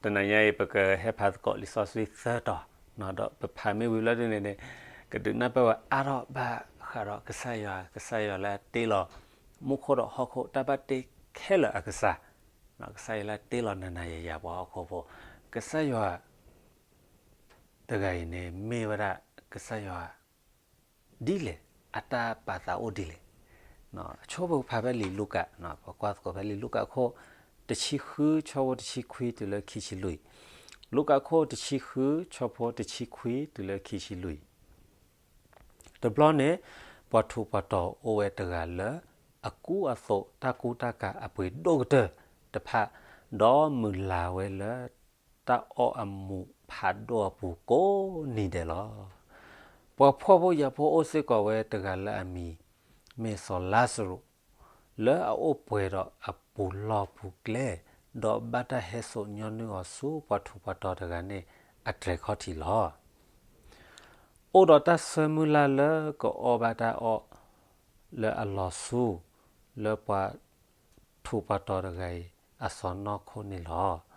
တနံၤညါအံၤ ပကဟဲဖးသကိးလံာ်စီဆှံသၢတီၤ, ဒီးပဖးမ့ၢ်ဝံၤလီၤဒုန့ၣ်န့ၣ် ကဒုးနၢ်ပၢၢ်ဝဲအါထီၣ်ဘၣ်ဃးဒီးကစၢ်ယွၤ, ကစၢ်ယွၤလၢအတ့လီၤ မူခိၣ်ဒီးဟီၣ်ခိၣ်တၢ်ဘၣ်တ့ခဲလၢာ်အကစၢ်, ကစၢ်ယွၤလၢအတ့လီၤနၤနၤယၤယၤပှၤဟီၣ်ခိၣ်ဖိ, ကစၢ်ယွၤ တဂၤအံၤန့ၣ် မ့ၢ်ဝဲဒၣ် ကစၢ်ယွၤ ဒ်လဲၣ်, အတၢ်ပာ်သးအိၣ်ဒ်လဲၣ်. ဆိပကဖးဖဲလံာ်လူၤကၣ်, ပကွၢ်သကိးဖဲလံာ်လူၤကၣ်အခိၣ် တဆံဃု ဆၢဖိတဆံခွံတုၤလၢခံဆံလွံၢ်, လူၤကၣ်အခိၣ်တဆံဃု ဆၢဖိတဆံခွံတုၤလၢခံဆံလွံၢ်. တဘျီန့ၣ် ပှၤထူးပှၤတီၤအိၣ်ဝဲတဂၤလၢ အကူအသိးတၢ်ကူတၢ်ကၤအပှ့ၤဒိၣ်ကတၢၢ်တဖၣ်, ဒီးမုၢ်လၢ်ဝဲလၢ တၢ်အီၣ်အမူးဖးဒိၣ်အပူၤကိးနံၤဒဲးလီၤ. ပှၤဖှီၣ်ဖိယာ်ဖိအိၣ်စ့ၢ်ကီးဝဲတဂၤလၢအမံၤ မ့ၢ်စီၤလါစရူး, လၢအအိၣ်ပှဲၤဒီးအပူၤလီၢ်ပူၤကျဲ, ဒီးဘၣ်တၢ်ဟဲစိာ်ညီနုၢ်အီၤဆူပှၤထူးပှၤတီၤတဂၤန့ၣ် အတြဲၤခီၣ်ထံးလီၤ. အိၣ်ဒီးတၢ်ဆၢမုၢ်လၢ်လၢကအီၣ်ဘၣ်တၢ်အီၣ်လၢအလီၤဆူ လၢပှၤထူးပှၤတီၤတဂၤအံၤ အစီၢ်နီၤခိၣ်န့ၣ်လီၤ.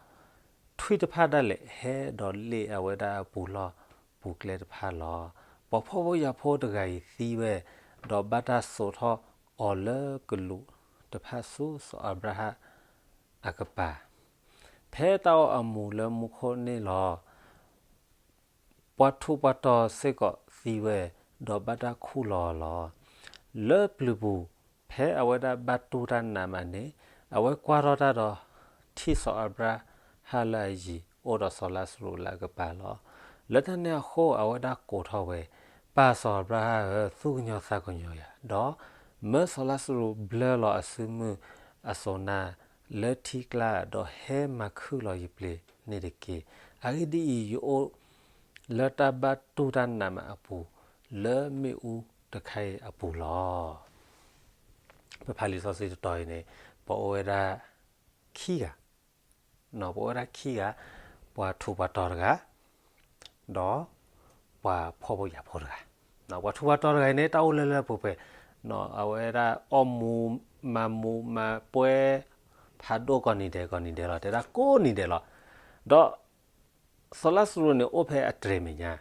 ထွံၣ်တဖၣ်ဒၣ်လဲာ်ဟဲဒီးလ့ၣ်အဝဲဒၣ်အပူၤလီၢ်ပူၤကျဲတဖၣ်လီၤ. ပှၤဖှီၣ်ဖိယာ်ဖိတဂၤအံၤသံဝဲ, ဒီးဘၣ်တၢ်စိာ်ထီၣ်အီၤလၢကလူးတဖၣ်ဆူစီၤအၤဘြၤဟၣ်အကပၤ ဖဲတၢ်အီၣ်အမူးလၢမူခိၣ်န့ၣ်လီၤ. ပှၤထူးပှၤတီၤစ့ၢ်ကီးသံဝဲ, ဒီးဘၣ်တၢ်ခူၣ်လီၤအီၤလီၤ. လၢပျုၤပူၤ ဖဲအဝဲဒၣ်ဘၣ်တူၢ်တၢ်နးမးန့ၣ်, အဝဲကွၢ်ထီၣ်တၢ်ဒီး ထံၣ်စီၤအၤဘြၤဟၣ်လၢအယံၤ အိၣ်ဒီးစီၤလါစရူးလၢအကပၤလီၤ. လၢတၢ်န့ၣ်အဃိ အဝဲဒၣ်ကိးထီၣ်ဝဲ, ပၢ်စီၤအၤဘြၤဟၣ်ဧၢ, သူၣ်ကညီၤသးကညီၤယၤ, ဒီးမၢစီၤလါစရူးဘျၢလီၤအစုမုၢ်အစိၤနါလၢထံကျါ, ဒီးဟဲမၤခုၣ်လီၤယပျ့ၤန့ၣ်တက့ၢ်. အဂ့ၢ်ဒ်အံၤ, ယအိၣ်လၢတၢ်ဘၣ်တူၢ်တၢ်နးမးအပူၤ လၢမ့ၣ်အူတခါအံၤအပူၤလီၤ. ပဖးလံာ်စီဆှံတတီၤအံၤန့ၣ် ပအိၣ်ဝဲဒၣ်ခံဂၤ, ပအိၣ်ဝဲဒၣ်ခံဂၤ, ပှၤထူးပှၤတီၤတဂၤ, ဒီးပှၤဖှီၣ်ဖိယာ်ဖိတဂၤ, ပှၤထူးပှၤတီၤတဂၤအံၤန့ၣ် တၢ်အိၣ်လၢလၢပှဲၤပှဲၤ, အဝဲဒၣ်အီၣ်မူးမၤမူးမၤပွဲ ဖးဒိၣ်ကိးနံၤဒဲးကိးနံၤဒဲးလီၤ, တဲဒၣ်ကိးနံၤဒဲးလီၤ. ဒီး စီၤလါစရူးန့ၣ်အိၣ်ဖဲအတြဲၤမဲာ်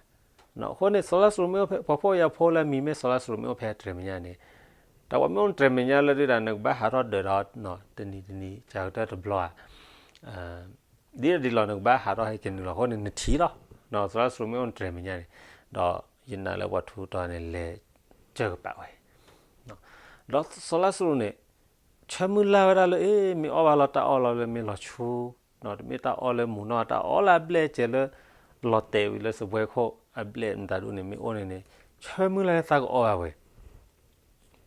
ညါ, အဃိန့ၣ် စီၤလါစရူးမ့ၢ်အိၣ်ဖဲ ပှၤဖှီၣ်ဖိယာ်ဖိလၢအမံၤမ့ၢ်စီၤလါစရူးမ့ၢ်အိၣ်ဖဲအတြဲၤမဲာ်ညါန့ၣ်, တၢ်ပှၤမ့ၢ်အိၣ်တြဲၤမဲာ်ညါလၢဒုၣ်ဒါ နကဘၣ်ဟးထီၣ်ဒၢးဒီး တနံၤတနံၤ ကကတၢၢ်တဘျီဧါ, ဒ်ဒ်လီၤ နကဘၣ်ဟးထီၣ်ဟဲကနုာ်လီၤ. အဃိန့ၣ် နထံၣ်လီၤ, စီၤလါစရူးမ့ၢ်အိၣ်တြဲၤမဲာ်ညါန့ၣ်, ဒီးယနာ်လၢပှၤထူးပှၤတီၤန့ၣ် လဲၤစၢၢ်ကပာ်ဝဲ ဒီးစီၤလါစရူးန့ၣ် ဆၢမုၢ်လၢ်ဝဲဒၣ်လၢ အ့ မ့ၢ်အီၣ်ဘၣ်လီၤတၢ်အီၣ်လီၤလၢမ့ၢ်လီၤဆူ, တမ့ၢ်တၢ်အီၣ်လၢမူးနီၢ်တၢ်အီၣ်လၢအဘျဲၣ်စဲးလၢ လီၤတဲာ်ဝံၤလၢစပွဲခိၣ်အဘျဲၣ်မတၤဒုန့ၣ်မ့ၢ်အိၣ်န့ၣ်န့ၣ်, ဆၢမုၢ်လၢ်လၢသးကအီၣ်ဘၣ်ဝဲ,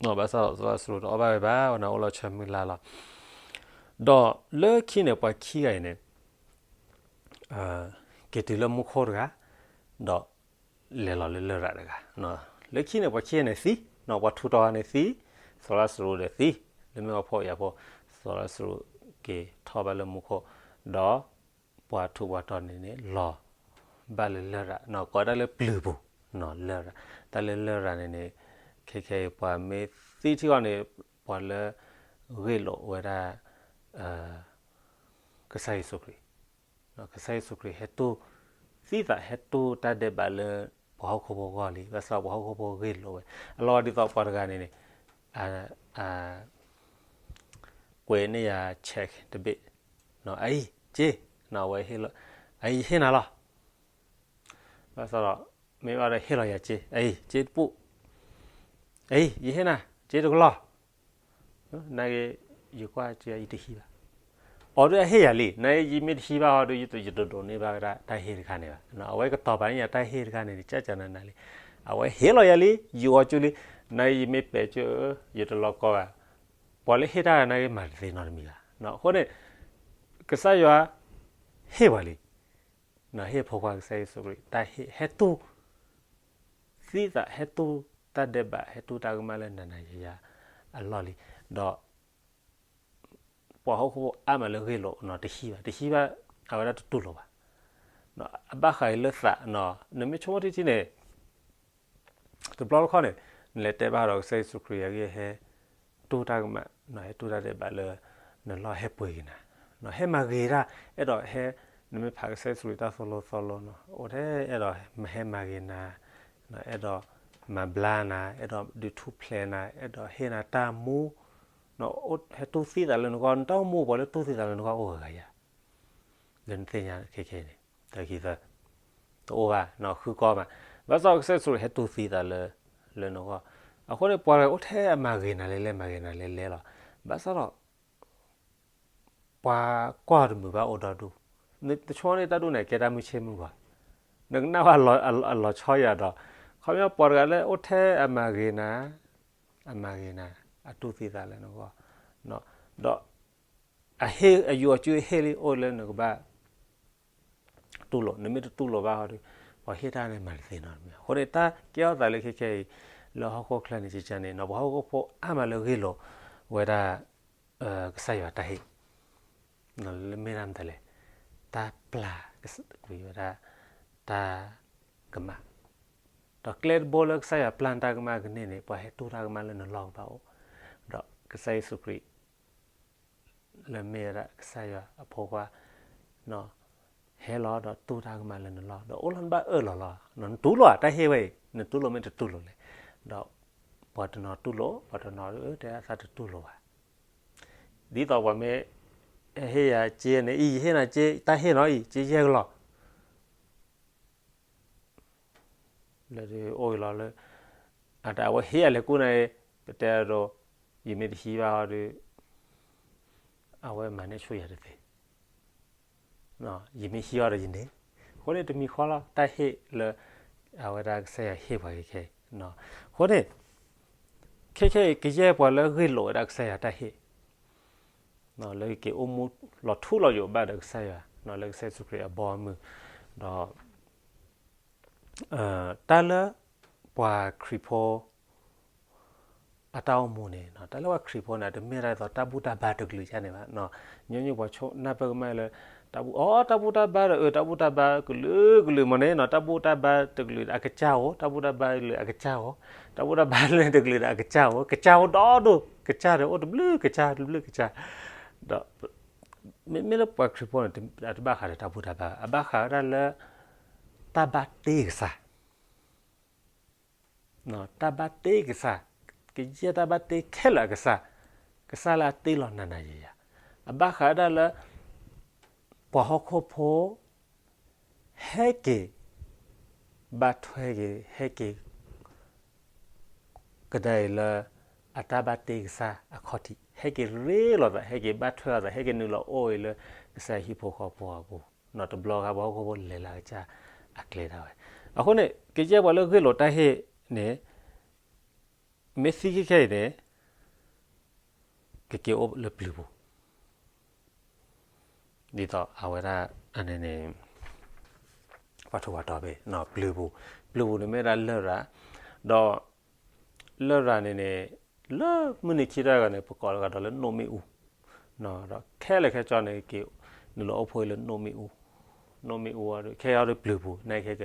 ဘၣ်ဆၣ်စီၤလါစရူးတအီၣ်ဘၣ်ဝဲဘၣ်, ဝဲန့ၣ်အိၣ်လီၤဆၢမုၢ်လၢ်လီၤ. ဒီးလၢခံန့ၣ် ပှၤခံဂၤအံၤန့ၣ် က့ၤတုၤလၢမူခိၣ်တဂၤ, ဒီးလဲၤလီၤလၢလရာ်တဂၤ, လၢခံန့ၣ် ပှၤခံဂၤန့ၣ်သံ, ပှၤထူးတီၤဂၤန့ၣ်သံ, စီၤလါစရူးဒီးသံ, လၢမ့ၢ်အဖှီၣ်ယာ်ဖိ, စီၤလါစရူးက့ၤထီၣ်ဘၣ်လၢမူခိၣ်, ဒီးပှၤထူးပှၤတီၤန့ၣ်န့ၣ် လီၤဘၣ်လၢလရာ်, ကိးတၢ်လၢပျုၤပူၤ, လရာ်, တၢ်လၢလရာ်န့ၣ်န့ၣ်, ခဲခဲအံၤပှၤမ့ၢ်သံထံအီၤန့ၣ်, ပှၤလၢ ဂ့ၢ်လိာ်ဝဲဒၣ် ကစၢ်ယ့ၣ်ၡူးခရံာ်, ကစၢ်ယ့ၣ်ၡူးခရံာ်ဟဲတူၢ်, သံသးဟဲတူၢ်တၢ်ဒဲးဘးလၢ ပှၤဟီၣ်ခိၣ်ဖိဂီၢ်လံ, ဘၣ်ဆၣ်ပှၤဟီၣ်ခိၣ်ဖိဂ့ၢ်လိာ်ဝဲ, အလီၢ်ဒ်သိးပှၤတဂၤန့ၣ်န့ၣ်, ကွဲးန့ၢ်ယၤ check တဘ့ၣ်, အအံၤ, က့, အဝဲဟ့ၣ်လီၤ, အအံၤ ယဟ့ၣ်နၤလီၤ. ဘၣ်ဆၣ်ဒီး မ့ၢ်ဘၣ်ဒီးဟ့ၣ်လီၤယၤက့, အအံၤ က့တပူၤ, အအံၤ ယဟ့ၣ်နၤ က့တကလီၢ်, နာ်က့ ယကွၢ်က့ယတဟံးဘၣ်, အီၤဒုးအဟ့ၣ်ယၤလံ, နာ်က့ယမ့ၢ်တဟံးဘၣ်အီၤဒီး ယတဒိးန့ၢ်ဘၣ်ဝဲဒၣ်တၢ်ဟ့ၣ်တခါန့ၣ်ဘၣ်, အဝဲကတီၤပာ်န့ၢ်ယၤတၢ်ဟ့ၣ်တခါန့ၣ် ကကနၤနၤလံ, အဝဲဟ့ၣ်လီၤယၤလံ, ယအီၤကၠူလံ, နာ်က့ယမ့ၢ်ပဲာ်ကၠူ ယတလီၤကီဘၣ်, ပှၤလၢဟ့ၣ်တၢ်နာ်က့မၤတသ့နီတမံၤဘၣ်, အဃိန့ၣ် ကစၢ်ယွၤ ဟ့ၣ်ပှၤလံ, ဟ့ၣ်ဖိခွါကစၢ်ယ့ၣ်ၡူးခရံာ် တၢ်ဟ့ၣ်ဟဲတူၢ် သံသးဟဲတူၢ်တၢ်ဒဲးဘး ဟဲတူၢ်တၢ်ကမၣ်လၢနၤနၤယၤယၤအလီၢ်လံ, ဒီး ပှၤဟီၣ်ခိၣ်ဖိအါမးလၢဂ့ၢ်လိာ်နီၤ တဟံးဘၣ် တဟံးဘၣ် အဝဲဒၣ်တတူၢ်လိာ်ဘၣ်, အဘၣ်ဃးအံၤလၢသးနီၤ နမ့ၢ်ဆိကမိၣ်ထံထံန့ၣ် တဘျီတခီၣ်န့ၣ် နလဲၤတဲဘၣ်ဒီးကစၢ်ယ့ၣ်ၡူးခရံာ်အဂ့ၢ်ဟဲတူၢ်တၢ်ကမၣ် ဟဲတူၢ်တၢ်ဒဲးဘးလၢ နလီၢ်ဟဲပှ့ၤက့ၤနၤ, ဟဲမၤဂ့ၤတၢ် အဲၣ်ဒိးဟဲ နမ့ၢ်ဖးကစၢ်ယ့ၣ်ၡူးခရံာ်တၢ်သိၣ်လိသီလိနီၤ အိၣ်ထဲအဲၣ်ဒိးဟဲမၤဂ့ၤနၤ, အဲၣ်ဒိးမၤဘျါနၤ, အဲၣ်ဒိးဒုးထူၣ်ဖျဲးနၤ, အဲၣ်ဒိးဟ့ၣ်နၤတၢ်မူ, ဟဲတူၢ်သံသးလၢနဂီၢ်, နတၢ်အိၣ်မူပှၤလၢတူၢ်သံသးလၢနဂီၢ်အိၣ်ဂၤဂၤယၤ, လၢနသ့ၣ်ညါခဲခဲန့ၣ်, တခံသၢ, တအိၣ်ဘၣ်, ဃုကီမး, ဘၣ်ဆၣ်ကစၢ်ယ့ၣ်ၡူးခရံာ်ဟဲတူၢ်သံသးလၢ, လၢနဂီၢ်, အဃိန့ၣ် ပှၤတဂၤအိၣ်ထဲအမၤဂ့ၤနၤလဲၤလဲၤ မၤဂ့ၤနၤလဲၤလဲၤလီၤ, ဘၣ်ဆၣ်ဒီး ပှၤကွၢ်တမုာ်ဘၣ်အိၣ်ဒီဒူၣ်, တဆိန့ၣ်တၢ်ဒူၣ်န့ၣ် ကဲတၢ်မုၢ်ဆ့ၣ်မုၢ်ဂီၤ, နကနၣ်ဘၣ်အလီၤဆီယၤဒီး, ခီပညီပှၤတဂၤလၢအိၣ်ထဲအမၤဂ့ၤနၤ, အမၤဂ့ၤနၤ, အတူၢ်သံသးလၢနဂီၢ်, ဒီး အဟ့ၣ်အယိာ်အစုအဟ့ၣ်လံအိၣ်လၢနကဘၣ် တူၢ်လိာ်, နမ့ၢ်တတူၢ်လိာ်ဘၣ်ဟီဒီး, ပှၤဟ့ၣ်တၢ်န့ၣ်မၤတသ့နီတမံၤ, အဃိန့ၣ် တၢ်ကဲထီၣ်သးလၢခဲခဲအံၤ, လၢဟီၣ်ခိၣ်ချၢန့ၣ် ကကန့ၣ်နီၤ ပှၤဟီၣ်ခိၣ်ဖိအါမးလၢဂ့ၢ်လိာ်ဝဲဒၣ် ကစၢ်ယွၤတၢ်ဟ့ၣ်, လၢမ့ၢ်ဒၣ်မတၤလဲၣ်, တၢ်ပျၢ်ကွံာ်ဝဲဒၣ် တၢ်ကမၣ်, ဒီးကျဲတဘိလၢကစၢ်ယွၤပျၢ်နတၢ်ကမၣ်ကန့ၢ်န့ၣ် ပှၤဟဲတူၢ်တၢ်ကမၣ်လၢနလီၢ်ကဘၣ်အိၣ်, ဒီးကစၢ်ယ့ၣ်ၡူးခရံာ် လၢမ့ၢ်ဝဲဒၣ်ကစၢ်ယွၤအဖိခွါ ဟဲလီၤဒီးတူၢ်တၢ်ကမၣ်လၢနလီၢ်, ဒီးအိၣ်လီၤနဘၣ်အၢၣ်လီၤလီၤ, နတူၢ်လိာ်ဧါ တၢ်ဟ့ၣ်ဝဲအံၤ နတူၢ်လိာ်မ့ၢ်တတူၢ်လိာ်လဲၣ်, ဒီးပှၤတနီၤတူၢ်လိာ် ပှၤတနီၤတဲအသးတတူၢ်လိာ်ဘၣ်, ဒ်သိးပှၤမ့ၢ်ဟ့ၣ်ယၤစ့န့ၣ် အံၤယဟ့ၣ်နၤစ့ တၢ်ဟ့ၣ်နီၤအံၤ စ့ယဲၢ်ကလီၢ် လၢဒုးအိၣ်အံၤလီၤလၢ အတၢ်အဝဲဟ့ၣ်အလဲၤကူၣ်နၤအံၤ ပတဲအဒိ ယမ့ၢ်တဟံးဘၣ်ဟီဒီး အဝဲမၤန့ၢ်ဆူၣ်ယၤတသ့, ယမ့ၢ်ဟံးအီၤဒီးယန့ၢ်, အဃိန့ၣ်တမံၤဃီလီၤ တၢ်ဟ့ၣ်လၢ အဝဲဒၣ်ကစၢ်ယွၤဟ့ၣ်ပှၤခဲခဲအံၤ, အဃိန့ၣ် ခဲခဲအံၤကယဲၢ်ပှၤလၢဂ့ၢ်လိာ်ဝဲဒၣ်ကစၢ်ယွၤတၢ်ဟ့ၣ် လၢက့ၤအိၣ်မူလီၤထူလီၤယိာ်ဘၣ်ဒီးကစၢ်ယွၤ လၢကစၢ်ယ့ၣ်ၡူးခရံာ်အဘီအမုၢ်, ဒီး တၢ်လၢ ပှၤခရံာ်ဖိ အတၢ်အိၣ်မူန့ၣ် တၢ်လၢပှၤခရံာ်ဖိန့ၣ် တမ့ၢ်ဒၣ်သိးတၢ်ဘူၣ်တၢ်ဘါတကလုာ်ဒ်န့ၣ်ဘၣ်, ညီနုၢ်ပှၤဆိၣ်နၢ်ပၢၢ်ကမၣ်လၢ တၢ်ဘူၣ် အီ တၢ်ဘူၣ်တၢ်ဘါဒီး အၢ တၢ်ဘူၣ်တၢ်ဘါကလုာ်ကလုာ်မ့ၢ်န့ၣ် တၢ်ဘူၣ်တၢ်ဘါတကလုာ်ဒီးအကစၢ်ဧိၤ တၢ်ဘူၣ်တၢ်ဘါလၢအကစၢ်ဧိၤ တၢ်ဘူၣ်တၢ်ဘါလၢတကလုာ်ဒီးအကစၢ်ဧိၤ ကစၢ်ဧိၤဒီဒိၣ် ကစၢ်ဒီးအိၣ်တဘျုးကစၢ်တဘျုးကစၢ်, ဒီး မ့မ့ၢ်လၢပှၤခရံာ်ဖိန့ၣ် အတဘၣ်ဃးဒီးတၢ်ဘူၣ်တၢ်ဘါ အဘၣ်ဃးဝဲဒၣ်လၢ တၢ်ဘၣ်တ့ကစၢ် တၢ်ဘၣ်တ့ကစၢ်, ကယဲၢ်တၢ်ဘၣ်တ့ခဲလၢာ်အကစၢ်, ကစၢ်လၢအတ့လီၤနၤနၤယၤယၤ, အဘၣ်ဃးဝဲဒၣ်လၢ ပှၤဟီၣ်ခိၣ်ဖိ ဟဲက့ၤ ဘၣ်ထွဲက့ၤ ဟဲက့ၤ ကဒါအံၤလၢ အတၢ်ဘၣ်တ့ကစၢ်အခီၣ်ထံး ဟဲက့ၤရ့လိာ်သး ဟဲက့ၤဘၣ်ထွဲလိာ်သး ဟဲက့ၤနုာ်လီၤအိၣ်အံၤလၢကစၢ်ဟံၣ်ဖိဃီဖိအပူၤ နီတဘျီဃီ ပှၤဟီၣ်ခိၣ်ဖိလဲၤလၢအကစၢ်အကျဲဒၣ်ဝဲ, အဃိန့ၣ် ကယဲၢ်ပှၤလၢဂ့ၢ်လိာ်တၢ်ဟ့ၣ်န့ၣ် မ့ၢ်သံခဲခဲအံၤန့ၣ် ကက့ၤအိၣ်လၢပျုၤပူၤ ဒ်သိးအဝဲဒၣ်န့ၣ်န့ၣ် ပှၤထူးပှၤတီၤဖဲ ပျုၤပူၤ, ပျုၤပူၤန့ၣ်မ့ၢ်ဝဲဒၣ်လရာ်, ဒီး လရာ်န့ၣ်န့ၣ် လၢမုၢ်နံၤခံတဂၤန့ၣ် ပကိးလီၤဂာ်ဒီးလၢနိၣ်မ့ၣ်အူ, ဒီးခဲလၢာ်ခဲဆ့န့ၣ် က့ၤနုာ်လီၤအိၣ်ဖှိၣ်လၢနိၣ်မ့ၣ်အူ, နိၣ်မ့ၣ်အူအံၤ ခဲအံၤဒီးပျုၤပူၤန့ၣ် က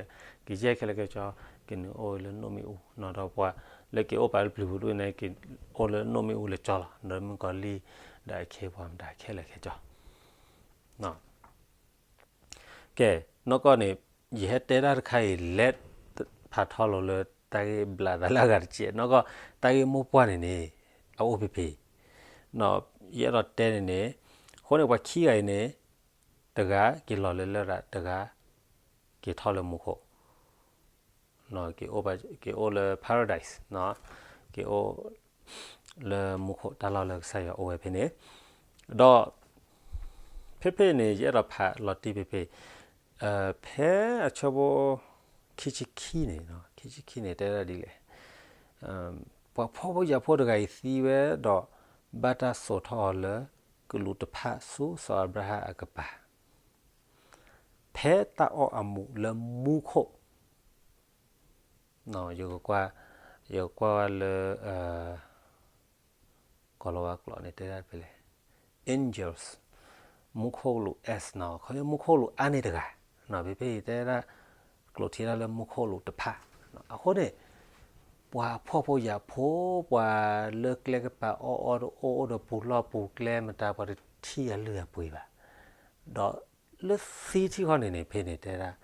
ယဲၢ်ခဲလၢာ်ခဲဆ့ က့ၤနုာ်အိၣ်လၢနိၣ်မ့ၣ်အူ, ဒီးပှၤလၢက့ၤအိၣ်ပာ်လၢပျုၤပူၤဒ်န့ၣ် က့ၤအိၣ်လၢနိၣ်မ့ၣ်အူလၢကၠီလီၤ, ဒီးမုၣ်ကီၤလံၢ် ဒီးအခ့အပှၤမတၤခဲလၢာ်ခဲဆ့ ကဲ, နီၢ်ကီၢ်န့ၣ် ယဟဲတဲတၢ်တခါအံၤ လဲၤဖးထီလိာ်လၢတၢ်ဂ့ၢ်ဘျးသးလၢအဂၤတကဲး, နီၢ်ကီၢ် တၢ်ဂ့ၢ်မိၢ်ပှၢ်န့ၣ်န့ၣ် အအိၣ်ဖဲဖဲအံၤ, ယအဲၣ်ဒိးတဲန့ၣ်န့ၣ်, အဃိန့ၣ် ပှၤခံဂၤအံၤန့ၣ် တဂၤက့ၤလီၤလၢလရာ် တဂၤ က့ၤထီၣ်လၢမူခိၣ် က့ၤအိၣ်လၢ paradise, က့ၤအိၣ်လၢမူခိၣ် တၢ်လီၢ်လၢကစၢ်ယွၤအိၣ်ဝဲဖဲန့ၣ်, ဒီး ဖဲဖဲန့ၣ် ယအဲၣ်ဒိးဖးလီၤတံၢ်ဖဲဖဲ, ဖဲအဆၢဖိ ခံဆံခံန့ၣ်, ခံဆံခံန့ၣ် တဲဒၣ်ဒ်လဲၣ်, ပှၤဖှီၣ်ဖိယာ်ဖိတဂၤအံၤသံဝဲဒီး ဘၣ်တၢ်စိာ်ထီၣ်အီၤလၢ ကလူးတဖၣ်ဆူစီၤအၤဘြၤဟၣ်အကပၤ ဖဲတၢ်အီၣ်အမူးလၢမူခိၣ်, ယကကွၢ်, ယကကွၢ်ဝဲလၢ ကီၤလၤဝါကျိာ်န့ၣ် တဲဒၣ်ဖဲလဲၣ်, angels, မူခိၣ်ကလူး as နီၤ, ခီဖျိမူခိၣ်ကလူးအါန့ၢ်တဂၤ, ဖဲဖဲအံၤတဲဒၣ် ကျိာ်ထံတၢ်လၢမူခိၣ်ကလူးတဖၣ်, အဃိန့ၣ် ပှၤဖှီၣ်ဖိယာ်ဖိ, ပှၤလၢကျဲကပၤအီၣ်အီၣ်တအိၣ်အိၣ်ဒီးပူၤလီၢ်ပူၤကျဲမတၤ ပှၤတထံၣ်အလုၢ်အပှ့ၤဘၣ်, ဒီး လၢသံထံၣ်ဃီန့ၣ်န့ၣ် ဖဲန့ၣ်တဲဒၣ်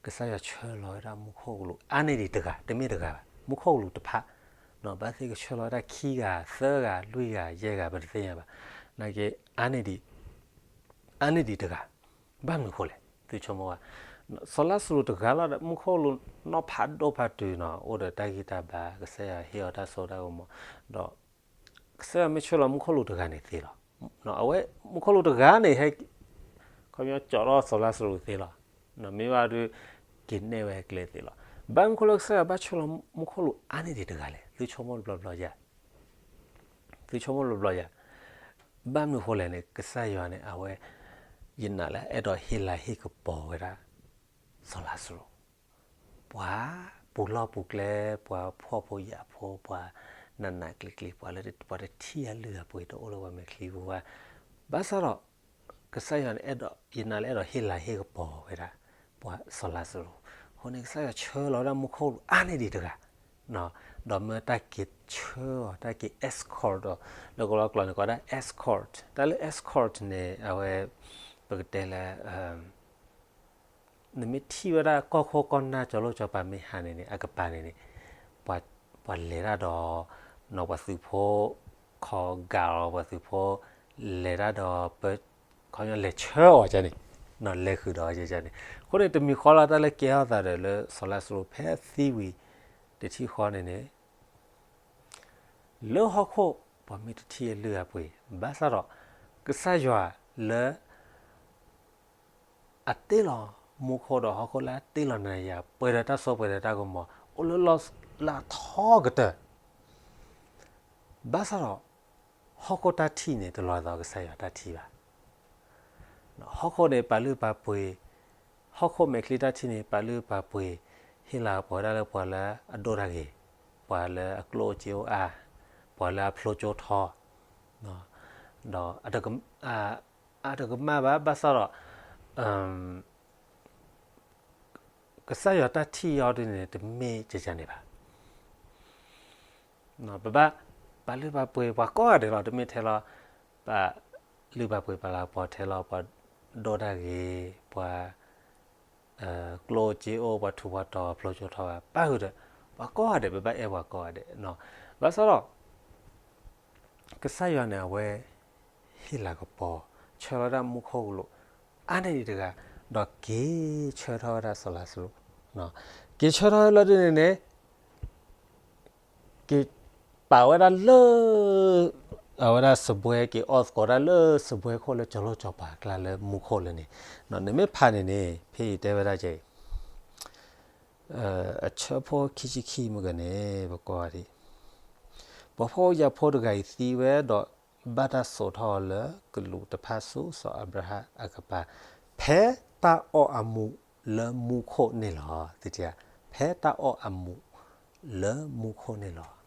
ကစၢ်ယွၤဆှၢလီၤဝဲဒၣ်မူခိၣ်ကလူးအါန့ၢ်ဒံးတဂၤ, တမ့ၢ်တဂၤဘၣ်, မူခိၣ်ကလူးတဖၣ်, ဘၣ်သ့ၣ်ကဆှၢလီၤဝဲဒၣ်ခံဂၤ သၢဂၤ လွံၢ်ဂၤ ယဲၢ်ဂၤ ပတသ့ၣ်ညါဘၣ်, နာ်က့ အါန့ၢ်ဒံး, အါန့ၢ်ဒံးတဂၤ, ဘၣ်မနုၤဃိလဲၣ် သုဆိကမိၣ်ဘၣ်, စီၤလါစရူးတဂၤလီၤဒီး မူခိၣ်ကလူးနီၢ်ဖးဒိၣ်ဖးတုၤနီၤ အိၣ်ဒီးတၢ်ဂံၢ်တၢ်ဘါ ကစၢ်ယွၤဟ့ၣ်အီၤတၢ်စိတၢ်ကမီၤ, ဒီး ကစၢ်ယွၤမ့ၢ်ဆှၢလီၤမူခိၣ်ကလူးတဂၤန့ၣ်သ့လီၤ. အဝဲမူခိၣ်ကလူးတဂၤန့ၣ် ဟဲ ခီပညီကၠီထီၣ်စီၤလါစရူးသ့လီၤ. မ့ၢ်ဘၣ်ဒီး က့ၤနဲၣ်ဝဲကျဲသ့လီၤ. ဘၣ်မနုၤဃိလၢကစၢ်ယွၤဘၣ်ဆှၢလီၤမူခိၣ်ကလူးအါန့ၢ်ဒံးတဂၤလဲၣ် သုဆိကမိၣ်တဘျီဘျီယၤ, သုဆိကမိၣ်တဘျီဘျီယၤ, ဘၣ်မနုၤဃိလဲၣ်န့ၣ် ကစၢ်ယွၤန့ၣ် အဝဲ ယနာ်လၢအဲၣ်ဒိးဟ့ၣ်လၤဟ့ၣ်ကပီၤဝဲဒၣ် စီၤလါစရူး ပှၤပူၤလီၢ်ပူၤကျဲ, ပှၤဖှီၣ်ဖိယာ်ဖိ, ပှၤနးနးကျံၤကျံၤ, ပှၤလၢပှၤတထံၣ်အလုၢ်အပှ့ၤတအိၣ်လၢပှၤမဲာ်ချံပူၤဘၣ်. ဘၣ်ဆၣ်ဒီး ကစၢ်ယွၤန့ၣ်အဲၣ်ဒိး ယနာ်လၢအဲၣ်ဒိးဟ့ၣ်လၤဟ့ၣ်ကပီၤဝဲဒၣ် ပှၤစီၤလါစရူး, အဃိန့ၣ် ကစၢ်ယွၤဆှၢလီၤဝဲဒၣ်မူခိၣ်ကလူးအါန့ၢ်ဒံးတဂၤ ဒီးမၢတၢ်က့ၤဆှၢအီၤ တၢ်က့ၤ escort ဒီး လၢကလီကလီန့ၣ် ကိးဒၣ် escort, တၢ်လၢ escort န့ၣ် အဝဲ ပကတဲလၢ နမ့ၢ်ထံၣ်ဝဲဒၣ်ကီၢ်ခိၣ်ကီၢ်နၢ်ကၠီၤလိၣ်ကၠီၤပၤမ့ၢ်ဟးန့ၣ်န့ၣ် အကပၤန့ၣ်န့ၣ် ပှၤလဲၤတၢ်ဒီး နီၢ်ပှၤသုးဖိ ခီဂာ်အီၤပှၤသုးဖိ လဲၤတၢ်ဒီး ခီပညီလဲၤဆှၢအီၤန့ၣ် လဲၤဃုာ်ဒီးန့ၣ်. အဃိန့ၣ် တမံၤဃီလီၤ တၢ်လၢကဲထီၣ်သးဒီးလၢစီၤလါစရူးဖဲအသံဝံၤ တထံၣ်ဃီန့ၣ်န့ၣ် လၢဟီၣ်ခိၣ် ပှၤမ့ၢ်တထံၣ်အလုၢ်အပှ့ၤ ဘၣ်ဆၣ်ဒီး ကစၢ်ယွၤလၢ အတ့လီၤမူခိၣ်ဒီးဟီၣ်ခိၣ်လၢအတ့လီၤနၤယၤ ပှဲၤဒီးတၢ်စိပှဲၤဒီးတၢ်ကမီၤ အိၣ်လၢလီၢ်လၢအထီကတၢၢ် ဘၣ်ဆၣ်ဒီး ဟီၣ်ခိၣ်တၢ်ထံၣ်န့ၣ် တလီၤသီကစၢ်ယွၤတၢ်ထံၣ်ဘၣ်. ဟီၣ်ခိၣ်န့ၣ် ပာ်လုၢ်ပာ်ပှ့ၤ, ဟီၣ်ခိၣ်မဲာ်ချံတၢ်ထံၣ်န့ၣ် ပာ်လုၢ်ပာ်ပှ့ၤ, ဟ့ၣ်လၤကပီၤဝဲဒၣ်လၢပှၤလၢအဒိၣ်တၢ်ဂ့ၤ, ပှၤလၢအကျိၣ်အိၣ်စ့အိၣ်အါ, ပှၤလၢအဖျိကၠိထီ, ဒီး အတကမၣ်ဘၣ် ဘၣ်ဆၣ်ဒီး ကစၢ်ယွၤတၢ်ထံၣ်အီၤဒ်န့ၣ် တမ့ၢ်ကကန့ၣ်ဘၣ်. ပဘၣ်ပာ်လုၢ်ပာ်ပှ့ၤပှၤကိးဂၤဒဲးလီၤ. တမ့ၢ်ထဲလီၤ ပာ်လုၢ်ပာ်ပှ့ၤပာ်လၤကပီၤထဲလီၤ ပှၤဒိၣ်တၢ်ဂ့ၤ, ပှၤ ကျိၣ်စ့အိၣ်, ပှၤထူးပှၤတီၤ, ပှၤဖျိကၠိထီဘၣ်, ပၢ်ဃုာ်ဒီး ပှၤကိးဂၤဒဲး ပဘၣ်အဲၣ်ပှၤကိးဂၤဒဲး. ဘၣ်ဆၣ်ဒီး ကစၢ်ယွၤန့ၣ် အဝဲ ဟ့ၣ်လၤကပီၤ ဆှၢလီၤဝဲဒၣ်မူခိၣ်ကလူး အါန့ၢ်ဒံးတဂၤ, ဒီးက့ၤဆှၢထီၣ်ဝဲဒၣ်စီၤလါစရူး, က့ၤဆှၢထီၣ်ဝဲလီၤဒ်န့ၣ်န့ၣ် က့ၤပာ်ဝဲဒၣ်လၢ အဝဲဒၣ်စပွဲ က့ၤအီၣ်သကိးဒၣ်လၢစပွဲခိၣ်လၢကၠီၤလိၣ်ကၠီၤပၤအကျါလၢမူခိၣ်လၢန့ၣ်, နမ့ၢ်ဖးန့ၣ်န့ၣ် ဖဲအံၤတဲဝဲဒၣ်ကဲ အဆၢဖိခံဆံခံမ့ၢ်ဂ့ၤန့ၣ် ပကွၢ်ဒံး, ပှၤဖှီၣ်ဖိယာ်ဖိတဂၤအံၤသံဝဲဒီး ဘၣ်တၢ်စိာ်ထီၣ်အီၤလၢကလူးတဖၣ်ဆူစီၤအၤဘြၤဟၣ်အကပၤ ဖဲတၢ်အီၣ်အမူးလၢမူခိၣ်န့ၣ်လီၤ. သ့ၣ်တဖၣ် ဖဲတၢ်အီၣ်အမူးလၢမူခိၣ်န့ၣ်လီၤ.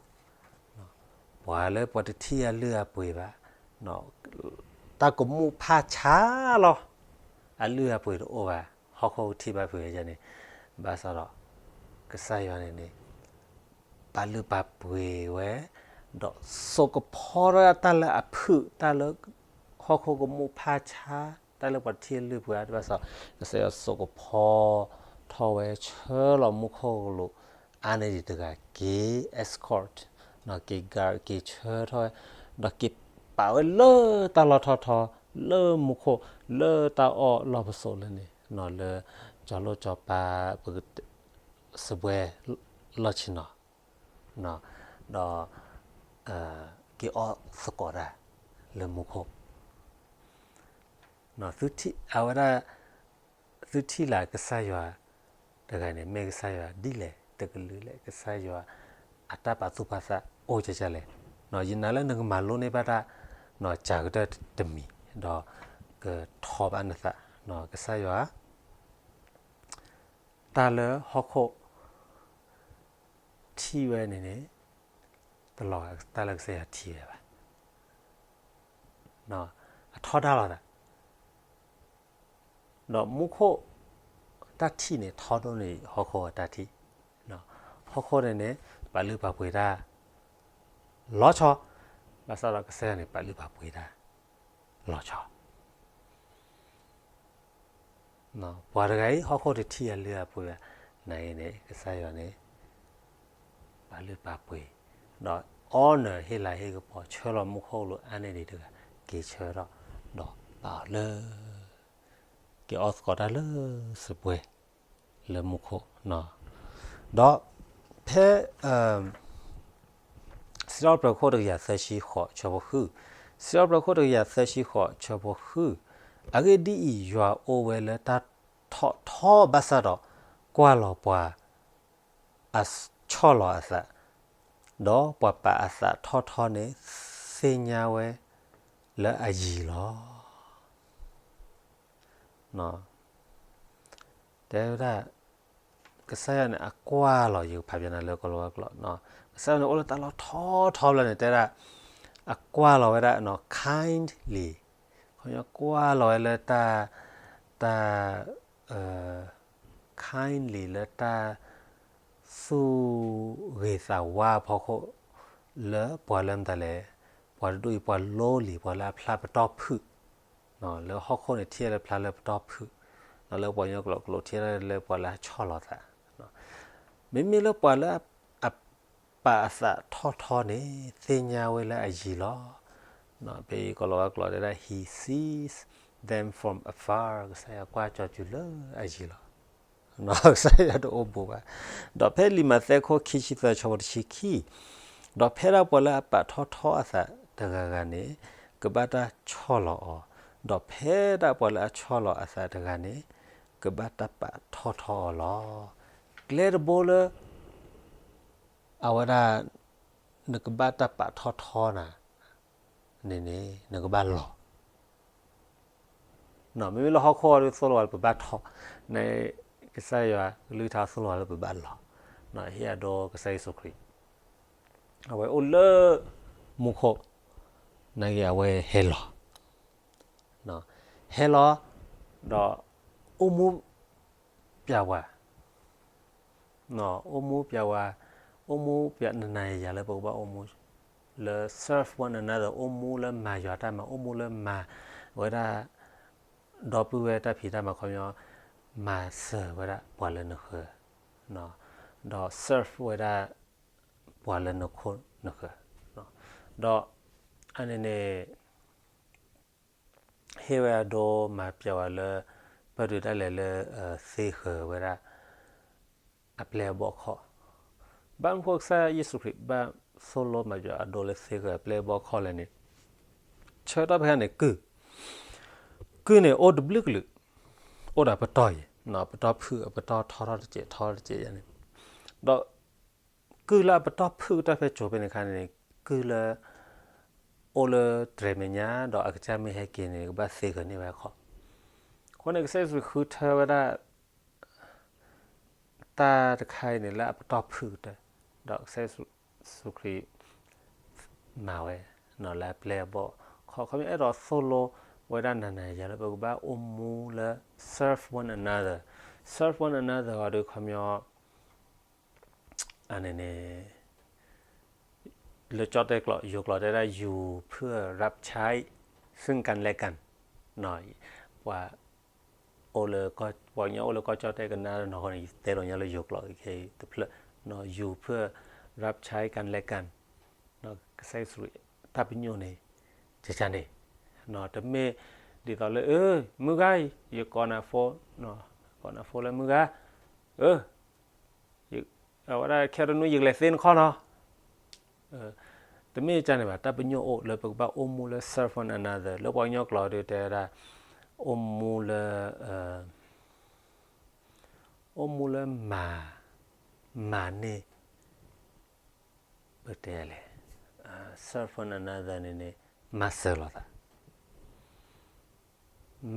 ပှၤလၢပှၤတထံၣ်အလုၢ်အပှ့ၤဘၣ်, တၢ်ကမူးဖးဆါလီၤ. အလုၢ်အပှ့ၤတအိၣ်ဘၣ်, ဟီၣ်ခိၣ်ကထံၣ်ဘၣ်ဖုးဝဲန့ၣ်, ဘၣ်ဆၣ်ဒီး ကစၢ်ယွၤန့ၣ်န့ၣ် ပာ်လုၢ်ပာ်ပှ့ၤဝဲ, ဒီးစိာ်ကဖီထီၣ်တၢ်လၢအဖုၣ်, တၢ်လၢဟီၣ်ခိၣ်ကမူးဖးဆါ, တၢ်လၢပှၤတထံၣ်အလုၢ်အပှ့ၤဘၣ်ဆၣ်, ကစၢ်ယွၤစိာ်ကဖီထီၣ်ဝဲ ဆှၢလီၤမူခိၣ်ကလူး အါန့ၢ်ဒံးတဂၤ က့ၤ escort, က့ၤ guard က့ၤဆှၢထီၣ်ဝဲ, ဒီးက့ၤပာ်ဝဲလၢတၢ်လီၢ်ထီၣ်ထီ လၢမူခိၣ် လၢတၢ်အီၣ်လီၢ်ပစိာ်လၢန့ၣ်, လၢကၠီၤလိၣ်ကၠီၤပၤ ပက စပွဲလီၢ်ဆ့ၣ်နီၤ, ဒီး က့ၤအီၣ်သကိးတၢ်လၢမူခိၣ်, အဝဲဒၣ် သုထံၣ်လၢကစၢ်ယွၤတဂၤန့ၣ် မ့ၢ်ကစၢ်ယွၤဒ်လဲၣ် တကလုာ်လဲၣ် ကစၢ်ယွၤအတၢ်ပာ်သူၣ်ပာ်သးအိၣ်ကဲကဲလဲၣ်, ယနာ်လၢနကမၤလိန့ၢ်ဘၣ်တၢ် စှၤကတၢၢ်တမံၤ ဒီးကထီဘၣ်နသး, ကစၢ်ယွၤ တၢ်လၢဟီၣ်ခိၣ်ထံၣ်ဝဲန့ၣ်န့ၣ် တလီၤဂာ်တၢ်လၢကစၢ်ယွၤထံၣ်ဝဲဘၣ်. အထီဒါလိာ်သး, ဒီးမူခိၣ်တၢ်ထံၣ်န့ၣ် ထီဒိၣ်န့ၢ်ဟီၣ်ခိၣ်အတၢ်ထံၣ်, ဟီၣ်ခိၣ်န့ၣ်န့ၣ် ပာ်လုၢ်ပာ်ပှ့ၤတၢ်လီၤဆီ, ဘၣ်ဆၣ်ဒီးကစၢ်ယွၤန့ၣ် ပာ်လုၢ်ပာ်ပှ့ၤတၢ်လီၤဆီ. ပှၤတဂၤအံၤ ဟီၣ်ခိၣ်တထံၣ်အလၢအပှဲၤဘၣ်, နာ်က့န့ၣ် ကစၢ်ယွၤန့ၣ် ပာ်လုၢ်ပာ်ပှ့ၤ, ဒီး honor ဟ့ၣ်လၤဟ့ၣ်ကပီၤ ဆှၢလီၤမူခိၣ်လိၤအါန့ၢ်ဒံးတဂၤ က့ၤဆၢထီၣ်, ဒီးပာ်အီၤလၢ က့ၤအီသကိးတၢ်လၢစပွဲ လၢမူခိၣ်, ဒီး ဖဲ စံးထီၣ်ပတြၢၤခိၣ်တကယၤသၢဆံဃိးဆၢဖိဃု, စံးထီၣ်ပတြၢၤခိၣ်တကယၤသၢဆံဃိးဆၢဖိဃု, အဂ့ၢ်ဒ်အံၤ, ယွၤအိၣ်ဝဲလၢတၢ်ထီၣ်ထီဘၣ်ဆၣ်ဒီး ကွၢ်လီၤပှၤ အဆီၣ်လီၤအသး, ဒီးပှၤပာ်အသးထီၣ်ထီန့ၣ် သ့ၣ်ညါဝဲလၢအယံၤလီၤ. တဲဝဲဒၣ် ကစၢ်ယွၤန့ၣ် အကွၢ်လီၤ, ယကဖးပျဲနၤလၢကီၢ်လီၤဝါကျိာ်, ကစၢ်ယွၤန့ၣ် အိၣ်လၢတၢ်လီၢ်ထီထီဘျီန့ၣ် တဲဒၣ် အကွၢ်လီၤဝဲဒၣ် kindly, ခီပညီကွၢ်လီၤဝဲလၢတၢ် တၢ် kindly လၢတၢ်သူၣ်ဂ့ၤသးဝါအဖီခိၣ် လၢပှၤလၢမတၤလဲၣ်, ပှၤတဒူၣ်အံၤ ပှၤ lowly, ပှၤလၢအဖျါပတီၢ်ဖုၣ်, လၢဟီၣ်ခိၣ်န့ၣ် ထံၣ်လၢဖျါလၢပတီၢ်ဖုၣ်, လၢပှၤကညီကျိာ်ကျိာ် ထံၣ်လၢပှၤလၢအဆီၣ်လီၤသး, မ့မ့ၢ်လၢပှၤလၢအ ပာ်အသးထီၣ်ထီန့ၣ် သ့ၣ်ညါဝဲလၢအယံၤလီၤ. ဖဲအံၤကီၢ်လီၤဝါကျိာ်တဲဒၣ် he sees them from afar, ကစၢ်ယွၤကွၢ်ကၠီၤစုၤလၢအယံၤလီၤ. ကစၢ်ယွၤတအိၣ်ဘူးဘၣ်. ဒီးဖဲလံာ်မးသဲခိၣ်ခံဆံသၢဆၢဖိတဆံခံ, ဒီးဖဲဒၣ်ပှၤလၢအပာ်ထီၣ်ထီအသးတဂၤဂၤန့ၣ် ကဘၣ်တၢ်ဆီၣ်လီၤအီၤ, ဒီးဖဲဒၣ်ပှၤလၢအဆီၣ်လီၤအသးတဂၤန့ၣ် ကဘၣ်တၢ်ပာ်ထီၣ်ထီအီၤလီၤ. ကျဲတဘိလၢ အဝဲဒၣ် နကဘၣ်တၢ်ပာ်ထီၣ်ထီနၤန့ၣ်န့ၣ် နကဘၣ်လီၤ. မ့မ့ၢ်လၢဟီၣ်ခိၣ်အီၤဒ် သိၣ်လိဝဲလၢပဘၣ်ထီၣ်, န့ၣ် ကစၢ်ယွၤကလုၢ်ကထါသိၣ်လိဝဲလၢပဘၣ်လီၤ. ဟ့ၣ်အဒိကစၢ်ယ့ၣ်ၡူးခရံာ် အဝဲအိၣ်လၢမူခိၣ်, နာ်က့အဝဲဟဲလီၤ ဟဲလီၤ, ဒီးအိၣ်မူပျဲဝဲ, အိၣ်မူပျဲဝဲ, အိၣ်မူပျဲနၤနၤယၤယၤလၢပကဘၣ်အိၣ်မူ လၢ serve one another, အိၣ်မူလၢမၤယွၤတၢ်မၤ, အိၣ်မူလၢမၤဝဲဒၣ် ဒီပုၢ်ဝဲၢ်တၢ်ဖံးတၢ်မၤခီပညီ, မၤစၢၤဝဲဒၣ်ပှၤလၢနဃၢၤ, ဒီး serve ဝဲဒၣ် ပှၤလၢနခိၣ်နဃၢၤ, ဒီးအန့ၣ်န့ၣ် ဟ့ၣ်ဝဲအဒိမၤပျဲဝဲလၢ ပၢၢ်ဒုးတၢ်လဲၤလၢ သ့ဃၢၤဝဲဒၣ် အပျဲၢ်အဘီၣ်ခီၣ်, ဘၣ်မနုၤဃိကစၢ်ယ့ၣ်ၡူးခရံာ်ဘၣ်သိၣ်လိမၤပျဲအဒိလၢသ့ဃၢၤအပျဲၢ်အဘီၣ်ခီၣ်လဲၣ်န့ၣ်, ဆၢကတီၢ်ဖဲန့ၣ် ကုၢ်, ကုၢ်န့ၣ်အိၣ်တဘျုးကလုာ်, အိၣ်ဒီးပတီၢ်အံၤ, ပတီၢ်ဖုၣ်အပတီၢ်ထီထီၣ်တစဲးထီထီၣ်တစဲးယါန့ၣ်, ဒီး ကုၢ်လၢအပတီၢ်ဖုၣ်ကတၢၢ်ဖဲကၠိၤဖဲန့ၣ်အခါန့ၣ် ကုၢ်လၢ အိၣ်လၢတြဲၤမဲာ်ညါ ဒီးအကစၢ်မ့ၢ်ဟဲက့ၤန့ၣ် ကဘၣ်သ့ဃၢၤန့ၢ်ဝဲခီၣ်, အဃိန့ၣ် ကစၢ်ယ့ၣ်ၡူးဃုထၢဝဲဒၣ် တၢ်တခါအံၤန့ၣ် လၢအပတီၢ်ဖုၣ်ကတၢၢ်, ဒီးကစၢ်ယ့ၣ်ၡူးခရံာ် မၤဝဲ လၢအပျဲၢ်အဘီၣ်ခီၣ်, ခီပညီအဲၣ်ဒိးသိၣ်လိဝဲဒၣ်နၤနၤယၤလၢပကဘၣ်အိၣ်မူလၢ serve one another, serve one another အီၤဒီးခီပညီ အန့ၣ်န့ၣ် လၢကၠီၣ်တဲၣ်ကျိာ် ယိၤကျိာ်တဲဒၣ် ယူၤဖုၣ်ရၢပ်ၣ်ဆါအံၤ သုၣ်ကၣ်လဲၣ်ကၣ်, ပှၤ အိၣ်လၢ ပှၤကညီအိၣ်လၢကီၢ်ကၠီၣ်တဲၣ်ကနၣ်နီၢ်ဃိန့ၣ် တဲလိာ်ညါလၢယိၤကျိာ်ခဲအံၤတဖျၢၣ်, ယူၤဖုၣ်ရၢပ်ၣ်ဆါအံၤ ကၣ်လဲၣ်ကၣ်, ကစၢ်ယ့ၣ်ၡူးတၢ်ပညိၣ်န့ၣ် ကကန့ၣ်, တမ့ၢ်ဒ်သိးလၢ မုၢ်ဂၤအံၤ ယကိးနၤ phone, ကိးနၤ phone လၢမုၢ်ဂၤ, အဝဲဒၣ်ခဲတနွံယကလဲၤသ့နခီၣ်နီၤ, တမ့ၢ်ကန့ၣ်ဘၣ်, တၢ်ပညိၣ်အိၣ်လၢပကဘၣ်အိၣ်မူလၢ serve one another လၢပှၤကညီကျိာ်ဒီးတဲဝဲဒၣ် အိၣ်မူလၢ အိၣ်မူလၢမၤ မၤန့ၢ် ပတဲလဲၣ် serve one another န့ၣ်န့ၣ် မၤစၢၤလိာ်သး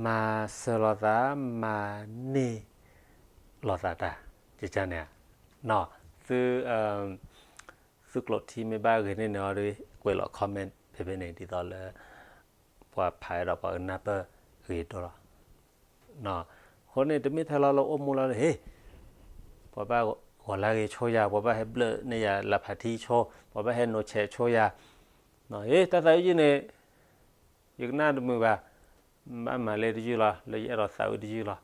မၤစၢၤလိာ်သး မၤန့ၢ်လိာ်သးတၢ် ကကန့ၣ်ဧါ, သု သုကျိာ်ထံမ့ၢ်ဘၣ်ဂ့ၤန့ၢ်န့ၣ်အီၤဒီး ကွဲးလီၤ comment ဖဲဖဲန့ၣ် ဒ်သိးလၢ ပှၤဖးဒီးပှၤကနၢ်ပၢၢ်ဂ့ၤဒိၣ်လီၤ. အဃိန့ၣ် တမ့ၢ်ထဲလီၤလၢအိၣ်မူလီၤလၢ ဟ့ၣ် ပှၤဘၣ်ဂီၤလၢဂ့ၤဆိယၤ ပှၤဘၣ်ဟဲဘျၢၣ်န့ၢ်ယၤလၢဖးထံဆိ ပှၤဘၣ်ဟဲနိးဆဲးဆိယၤ, ဟ့ၣ် တၢ်သးဝံၣ်ယုၢ်န့ၣ် ယကနၣ်တမုာ်ဘၣ်, ဘၣ်မၤလၢတယုၢ်လီၤ လၢယအဲၣ်ဒိးသးဝံၣ်တယုၢ်လီၤ.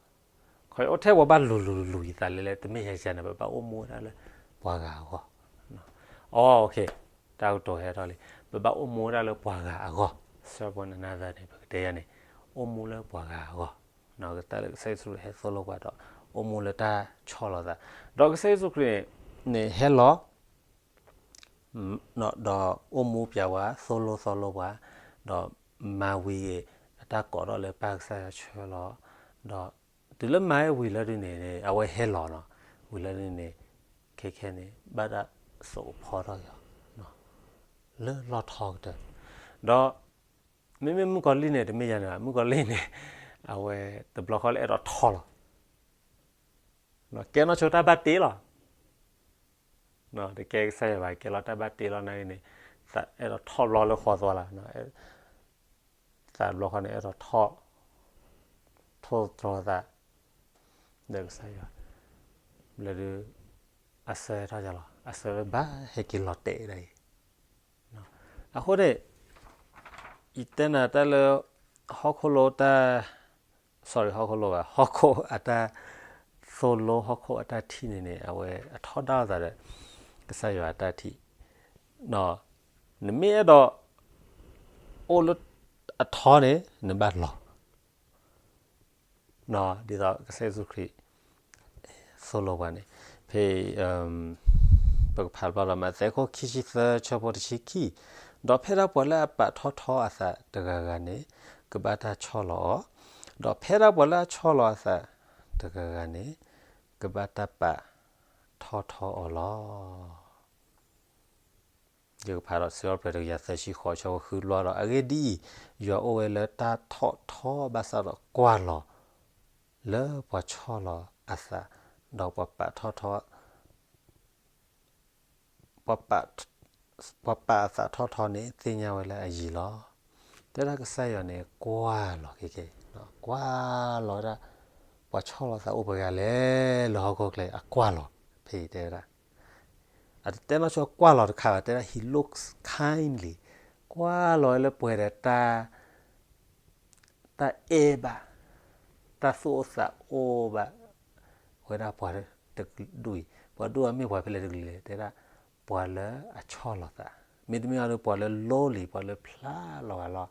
ခီအိၣ်ထဲပှၤဘၣ်လူၤလူၤလူၤယသးလဲလဲ တမ့ၢ်ယၤန့ၣ် ပဘၣ်အိၣ်မူဝဲဒၣ်လၢပှၤဂၤအဂီၢ်. အ တၢ်ကတိၤဟဲထီၣ်လံ, ပဘၣ်အိၣ်မူဝဲဒၣ်လၢပှၤဂၤအဂီၢ်. ဆၢဖိနနၢ်သၢန့ၣ် ပကတဲယၤန့ၣ် အိၣ်မူလၢပှၤဂၤအဂီၢ်. တၢ်လၢကစၢ်ယ့ၣ်ၡူးခရံာ်ဟဲသိၣ်လိပှၤဒီး အိၣ်မူလၢတၢ်ဆီၣ်လီၤသး, ဒီးကစၢ်ယ့ၣ်ၡူးခရံာ်န့ၣ် ဟဲလီၤ ဒီးအိၣ်မူပျဲဝဲ သိၣ်လိသီလိပှၤ, ဒီးမၤဝံၤဂ့ၤ အတၢ်ကိးထီၣ်လၢပၢ်ကစၢ်ယွၤဆၢလီၤ, ဒီးတုၤလၢမၤဝံၤလၢဒုန့ၣ် အဝဲဟဲလီၤနီၤ, ဝံၤလၢဒုန့ၣ် ခဲခဲန့ၣ် ဘၣ်တၢ်စိာ်ကဖီထီၣ်က့ၤအီၤ လၢလီၢ်ထီကတၢၢ်, ဒီး မ့မ့ၢ်မုၣ်ကီၤလံၢ်န့ၣ် တမ့ၢ်ယၤန့ၣ်ဘၣ်, မုၣ်ကီၤလံၢ်န့ၣ် အဝဲတဘျီဃီလၢအဲၣ်ဒိးထီၣ်လီၤ, ကဲနီၢ်ဆိတၢ်ဘၣ်တ့လီၤ, တကဲကစၢ်ယွၤဘၣ် ကဲလီၤတၢ်ဘၣ်တ့လီၤနာ်က့န့ၣ်, သးအဲၣ်ဒိးထီၣ်ဘျီလၢဃီသွါလီၤ, သးတဘျီဃီန့ၣ် အဲၣ်ဒိးထီၣ် ထိၣ်သတြီၤသး ဒီးကစၢ်ယွၤ ဘျီဒု အဆၢထီၣ်ယၤလီၤ, အဆၢဘၣ်ဟဲက့ၤလီၤတဲာ်ဒၣ်အံၤ, အဃိန့ၣ် ယတဲနၤတၢ်လၢ ဟီၣ်ခိၣ်လိတၢ် sorry ဟီၣ်ခိၣ်လိဘၣ် ဟီၣ်ခိၣ်အတၢ်သိၣ်လိ ဟီၣ်ခိၣ်အတၢ်ထံၣ်န့ၣ်န့ၣ် အဝဲအထီဒါလိာ်သးဒီး ကစၢ်ယွၤအတၢ်ထံၣ်, နမ့ၢ်အဲၣ်ဒိး အိၣ်လၢအထီန့ၣ် နဘၣ်လီၤ ဒ်သိးကစၢ်ယ့ၣ်ၡူးခရံာ် သိၣ်လိပှၤန့ၣ်, ဖဲ ပကဖးဘျီဒီး မးသဲခိၣ်ခံဆံသၢ ဆၢဖိတဆံခံ, ဒီးဖဲဒၣ်ပှၤလၢအပာ်ထီၣ်ထီအသးတဂၤဂၤန့ၣ် ကဘၣ်တၢ်ဆီၣ်လီၤအီၤ, ဒီးဖဲဒၣ်ပှၤလၢအဆီၣ်လီၤအသးတဂၤဂၤန့ၣ် ကဘၣ်တၢ်ပာ်ထီၣ်ထီအီၤလီၤ. ယကဖးဒီးစံးထီၣ်ပတြၢၤတကယၤသၢဆံဃိး ဆၢဖိဃုဘျီဒီး အဂ့ၢ်ဒ်အံၤ, ယွၤအိၣ်ဝဲလၢတၢ်ထီၣ်ထီဘၣ်ဆၣ်ဒီးကွၢ်လီၤ လၢပှၤဆီၣ်လီၤအသး, ဒီးပှၤပာ်ထီၣ်ထီ ပှၤပာ်အသးထီၣ်ထီန့ၣ် သ့ၣ်ညါဝဲလၢအယံၤလီၤ. တဲဒၣ်ကစၢ်ယွၤန့ၣ် ကွၢ်လီၤက့ၤက့ၤ, ကွၢ်လီၤဝဲဒၣ် ပှၤဆီၣ်လီၤသးအိၣ်ပှဲၤဂၤလဲၣ် လၢဟီၣ်ခိၣ်ချၢ အကွၢ်လီၤ, ဖဲအံၤတဲဝဲဒၣ် အတတဲနီၢ်ဆိကွၢ်လီၤတခါဘၣ်, တဲဒၣ် he looks kindly, ကွၢ်လီၤဝဲလၢပှဲၤဒီးတၢ် တၢ်အဲၣ်ဘၣ်, တၢ်သူၣ်အိၣ်သးအိၣ်ဘၣ် ဝဲဒၣ်ပှၤတကလုာ်အံၤ, ပှၤဒူၣ်အမ့ၢ်ပှၤဖဲလဲၣ်တကလုာ်လဲၣ်, တဲဒၣ် ပှၤလၢအဆီၣ်လီၤသး, မ့တမ့ၢ်အီၤဒီး ပှၤလၢ lowly ပှၤလၢဖျါလီၤဂာ်လီၤ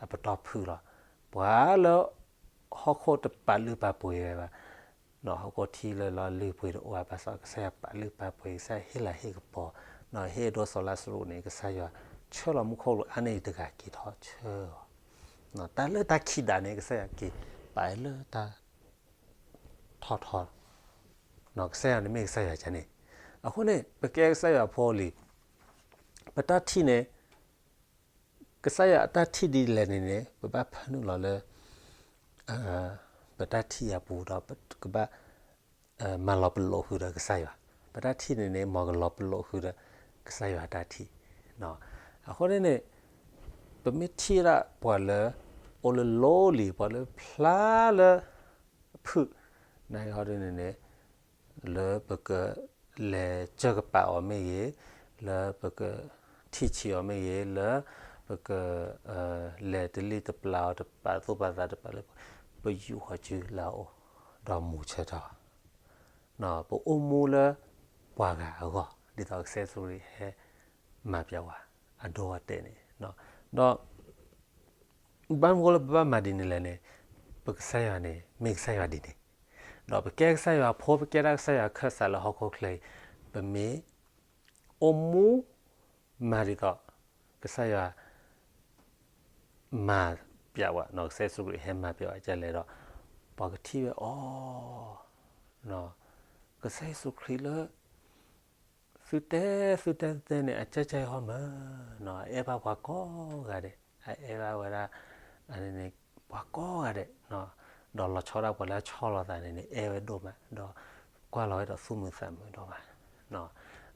အပတီၢ်ဖုးလီၤ, ပှၤလၢ ဟီၣ်ခိၣ်တပာ်လုၢ်ပာ်ပှ့ၤဝဲဘၣ် ဟီၣ်ခိၣ်ထံလၢလီၤလုၢ်ပှ့ၤတအိၣ်ဘၣ်, ဘၣ်ဆၣ်ကစၢ်ယွၤပာ်လုၢ်ပာ်ပှ့ၤ, ကစၢ်ယွၤဟ့ၣ်လၤဟ့ၣ်ကပီၤ, ဟ့ၣ်အဒိၣ်စီၤလါစရူးန့ၣ် ကစၢ်ယွၤဆှၢလီၤမူခိၣ်လိၤအါန့ၢ်တဂၤက့ၤထီၣ်ဆၢအီၤ, တၢ်လၢတၢ်ခံးဒၣ်န့ၣ် ကစၢ်ယွၤက့ၤပာ်လၢတၢ် ထီၣ်ထီ, ကစၢ်ယွၤန့ၣ်မ့ၢ်ကစၢ်ယွၤကန့ၣ်, အဃိန့ၣ် ပကဲကစၢ်ယွၤအဖိလံၤ, ပတၢ်ထံၣ်န့ၣ် ကစၢ်ယွၤအတၢ်ထံၣ်ဒ်လဲၣ်န့ၣ်န့ၣ် ပဘၣ်ဖၢနုာ်လီၤလၢ ပတၢ်ထံၣ်အပူၤဒီး ပကဘၣ် မၤလီၤပလိာ်ဃုာ်ဒီးကစၢ်ယွၤ, ပတၢ်ထံၣ်န့ၣ်န့ၣ် မ်ကလီၤပလိာ်ဃုာ်ဒီး ကစၢ်ယွၤအတၢ်ထံၣ်, အဃိန့ၣ်န့ၣ် ပမ့ၢ်ထံၣ်ဝဲဒၣ်ပှၤလၢ အိၣ်လၢ lowly ပှၤလၢဖျါလၢ ဖုၣ် နဟီဒ်န့ၣ်န့ၣ် လၢပကလဲၤစၢၢ်ကပာ်အီၤမ့ၢ်ဂ့ၤ, လၢပကထံၣ်ဆံးအီၤမ့ၢ်ဂ့ၤ, လၢပက လဲၤတလံၣ်တပျၢ်အီၤ တပာ်သူၣ်ပာ်သးတပာ်လၢ ပယူာ်ဃီၤစုလၢအအိၣ် ဒီးမူၤဆၢထီၣ် ပအိၣ်မူလၢပှၤဂၤအဂီၢ် ဒ်သိးကစၢ်ယ့ၣ်ၡူးခရံာ်ဟဲမၤပျဲဝဲ အဒိအတဲာ်န့ၣ်, ဒီး ဘၣ်မနုၤလၢပဘၣ်မၤဒ်န့ၣ်လဲၣ်န့ၣ်, ပကစၢ်ယွၤန့ၣ် မ့ၢ်ကစၢ်ယွၤဒ်န့ၣ်, ဒီးပကဲကစၢ်ယွၤအဖိ ပကဲဒၣ်ကစၢ်ယွၤအခၢၣ်စးလၢဟီၣ်ခိၣ်ချၢအံၤ, ပမ့ၢ်အိၣ်မူမၤဒ်သိး ကစၢ်ယွၤ မၤပျဲဝဲ, ကစၢ်ယ့ၣ်ၡူးခရံာ်ဟဲမၤပျဲဝဲဒ်လဲၣ်ဒီး ပှၤကထံၣ်ဝဲအီၤ, ကစၢ်ယ့ၣ်ၡူးခရံာ်လၢ သုတဲသုတဲသုတဲန့ၣ် အကၢ်ကၢ်ဟီမၢ်, အအဲၣ်ဘၣ်ပှၤကိးဂၤဒဲး, အအဲၣ်ဘၣ်ဝဲဒၣ် ပှၤကိးဂၤဒဲး, ဒီးလီၤဆီဒၣ်ပှၤလၢအဆီၣ်လီၤသးန့ၣ်န့ၣ် အဲၣ်ဝဲဒိၣ်မး, ဒီးကွၢ်လီၤဝဲဒီးသူၣ်မုာ်သးမုာ်ဒိၣ်မး,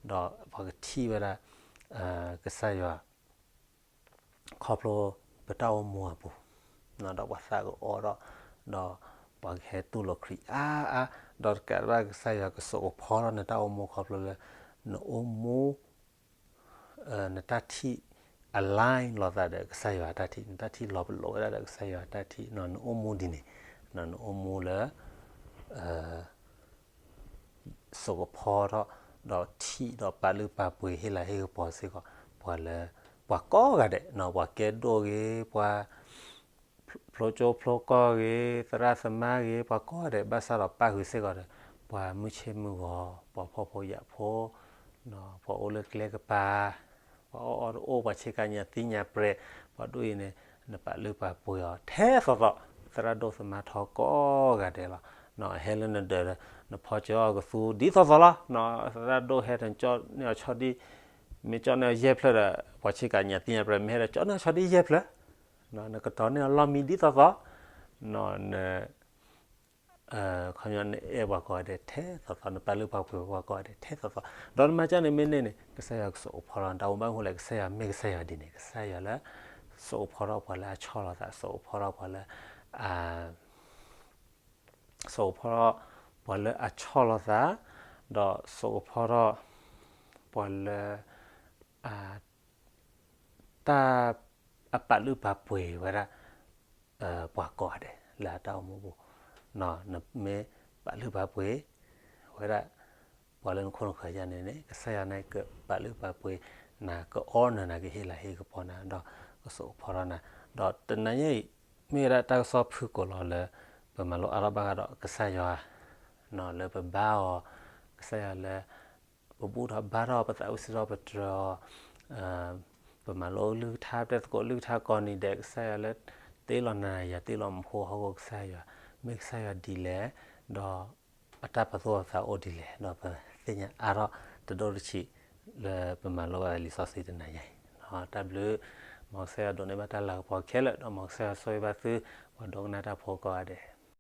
ဒီးပှၤကထံၣ်ဝဲဒၣ် ကစၢ်ယွၤ ခီဖျိပတၢ်အိၣ်မူအပူၤ, ဒီးပှၤသးကအီၤဒီး, ဒီးပှၤကဟဲတူၢ်လိာ်ခရံာ်အါအါ, ဒီးတကးဘၣ်ကစၢ်ယွၤကစိာ်ကဖီထီၣ်နတၢ်အိၣ်မူခီဖျိလၢ နအိၣ်မူ နတၢ်ထံၣ် align လိာ်သးဒီးကစၢ်ယွၤအတၢ်ထံၣ်, နတၢ်ထံၣ်လီၤပလိာ်ဝဲဒၣ်ဒီးကစၢ်ယွၤအတၢ်ထံၣ်, နအိၣ်မူဒ်န့ၣ်, နအိၣ်မူလၢ စိာ်ကဖီထီၣ် ဒီးထံၣ်ဒီးပာ်လုၢ်ပာ်ပှ့ၤဟ့ၣ်လၤဟ့ၣ်ကပီၤစ့ၢ်ကီး ပှၤလၢ ပှၤကိးဂၤဒဲး ပှၤကဲဒိၣ်ဂ့ၤ ပှၤ ဖျိကၠိဖျိကီၢ်ဂ့ၤ သရၣ်သမါဂ့ၤ ပှၤကိးဂၤဒဲး ဘၣ်ဆၣ်ဒီးပၣ်ဃုာ်စ့ၢ်ကီးဒီး ပှၤမုၢ်ဆ့ၣ်မုၢ်ဂီၤ ပှၤဖှီၣ်ဖိယာ်ဖိ ပှၤအိၣ်လၢကျဲကပၤ ပှၤအီၣ်အီတအိၣ် ပှၤဆ့ကၤညါသံညါပြဲး ပှၤဒိၣ်အံၤန့ၣ် နပာ်လုၢ်ပာ်ပှ့ၤအီၤ ထဲသိးသိး သရၣ်ဒိၣ်သမါထီကိးဂၤဒဲးလီၤ. ဟဲလၢနဒၢးဒီး နဖီကၠီအီၤကသူဒ်သိးသိးလီၤ. သရၣ်ဒိၣ်ဟဲတကၠီန့ၢ်အီၤဆီဒံၣ် မ့ၢ်ကၠီန့ၢ်အီၤယဲၢ်ဖျၢၣ်ဒီး ပှၤဆ့ကၤညါသံညါပြဲး မ့ၢ်ဟဲဒီးကၠီန့ၢ်အီၤဆီဒံၣ်ယဲၢ်ဖျၢၣ် နကတီၤန့ၢ်အီၤလီၢ်မံဒ်သိးသိး န ခီပညီနအဲၣ်ပှၤကိးဂၤဒဲးထဲသိးသိး နပာ်လုၢ်ပာ်ပှ့ၤပှၤကိးဂၤဒဲးထဲသိးသိး ဒီးနမၤကၢ်န့ၣ်မ့ၢ်န့ၢ်န့ၣ် ကစၢ်ယွၤကစိာ်ကဖီထီၣ် တၢ်အိၣ်ဘၣ်မူလဲၣ် ကစၢ်ယွၤမ့ၢ်ကစၢ်ယွၤဒ်န့ၣ် ကစၢ်ယွၤလၢ စိာ်ကဖီထီၣ်ပှၤလၢအဆီၣ်လီၤသး စိာ်ကဖီထီၣ်ပှၤလၢ အ စိာ်ကဖီထီၣ် ပှၤလၢအဆီၣ်လီၤသး ဒီးစိာ်ကဖီထီၣ် ပှၤလၢ အ တၢ် အပာ်လုၢ်ပာ်ပှ့ၤဝဲဒၣ် ပှၤကိးဂၤဒဲး လၢအတၢ်အိၣ်မူပူၤ နမ့ၢ်ပာ်လုၢ်ပာ်ပှ့ၤ ဝဲဒၣ် ပှၤလၢနခိၣ်နဃၢၤယၤန့ၣ်န့ၣ် ကစၢ်ယွၤန့ၣ်ကပာ်လုၢ်ပာ်ပှ့ၤ နၤ ကအိၣ်နၤ ကဟ့ၣ်လၤဟ့ၣ်ကပီၤနၤ ဒီးကစိာ်ကဖီထီၣ်နၤ ဒီးတနၤညါအံၤ မ့ၢ်ဝဲဒၣ်တၢ်ကစီၣ်ဖုၣ်ကိာ်လီၤလၢ ပမၤလိအါထီၣ်ဘၣ်ဃးဒီးကစၢ်ယွၤ လၢပဘါအီၤ ကစၢ်ယွၤလၢ ပဘူၣ်ထီၣ်ဘါထီၣ် ပသးဝံၣ်စံးထီၣ်ပတြၢၤအီၤ ပမၤလိကလုၢ်ကထါ ပတဲသကိးကလုၢ်ကထါကိးနံၤဒဲး ကစၢ်ယွၤလၢ တ့လီၤနၤယၤ တ့လီၤမူခိၣ်ဟီၣ်ခိၣ်ကစၢ်ယွၤ မ့ၢ်ကစၢ်ယွၤဒ်လဲၣ် ဒီး အတၢ်ပာ်သူၣ်ပာ်သးအိၣ်ဒ်လဲၣ် ဒီးပသ့ၣ်ညါအါထီၣ်တဒိၣ်တဆံး လၢပမၤလိဘၣ်လံာ်စီဆှံတနၤညါအံၤ တၢ်ဘျုး မ်ကစၢ်ယွၤဒိးန့ၢ်ဘၣ်တၢ်လၤကပီၤခဲလၢာ် ဒီးမ်ကစၢ်ယွၤဆိၣ်ဂ့ၤဘၣ်သု ပှၤဒိကနၣ်တၢ်ဖိကိးဂၤဒဲး